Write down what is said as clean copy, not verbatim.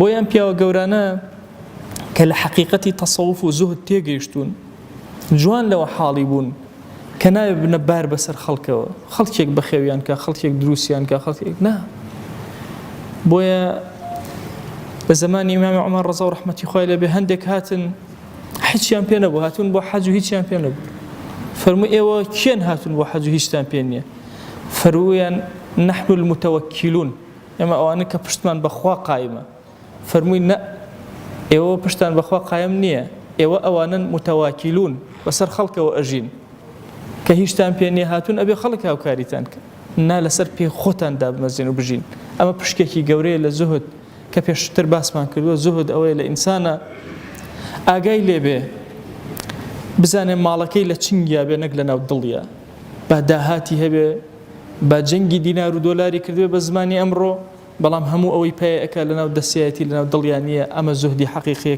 بۆیە ئەم پیاوە گەورانە کە لە حەقیقەتی تەسەوف و زوهد تێگەیشتوون جوان لەوە حاڵی بوون کە نابێ بنە بار بەسەر خەڵکەوە خەڵکێک بەخێویان کە خەڵکێک دروستیان کە خەڵکێک نا بۆیە لە زمانی ئیمامی عومەر ڕەزا و ڕەحمەتی خوای لێبێ هەندێک هاتن هیچیان پێ نەبوو هاتوون بۆ حەج و هیچیان پێ نەبوو فەرموو ئێوە کێن هاتوون بۆ حەج و هیچتان پێ نییە فەرویان نحن المتوکلون ئێمە ئەوانە کە پشتمان بەخوا قایمە فەرمووی نە ئێوە پشتان بەخوا قایم نییە ئێوە ئەوانن متواکیلون بەسەر خەڵکەوە ئەژین کە هیچتان پێ نییە هاتوون ئەبێ خەڵک هاوکاریتان کە نا لەسەر پێ خۆتان دابمەزرێن و بژین ئەمە پشکێکی گەورەیە لە زوهد کە پێشتر باسمان کردووە زوهد ئەوەیە لە ئینسانە ئاگای لێبێ بزانێ ماڵەکەی لە چنگیا بێ نەک لە ناو دڵیا با داهاتی هەبێ با جەنگی دینار و دۆلاری کردبێ بە زمانی ئەمڕۆ بەڵام هەموو ئەوەی پێ ئەکا لەناو دەستیایەتی لەناو دڵیا نییە ئەمە زوهدی حەقیقیە.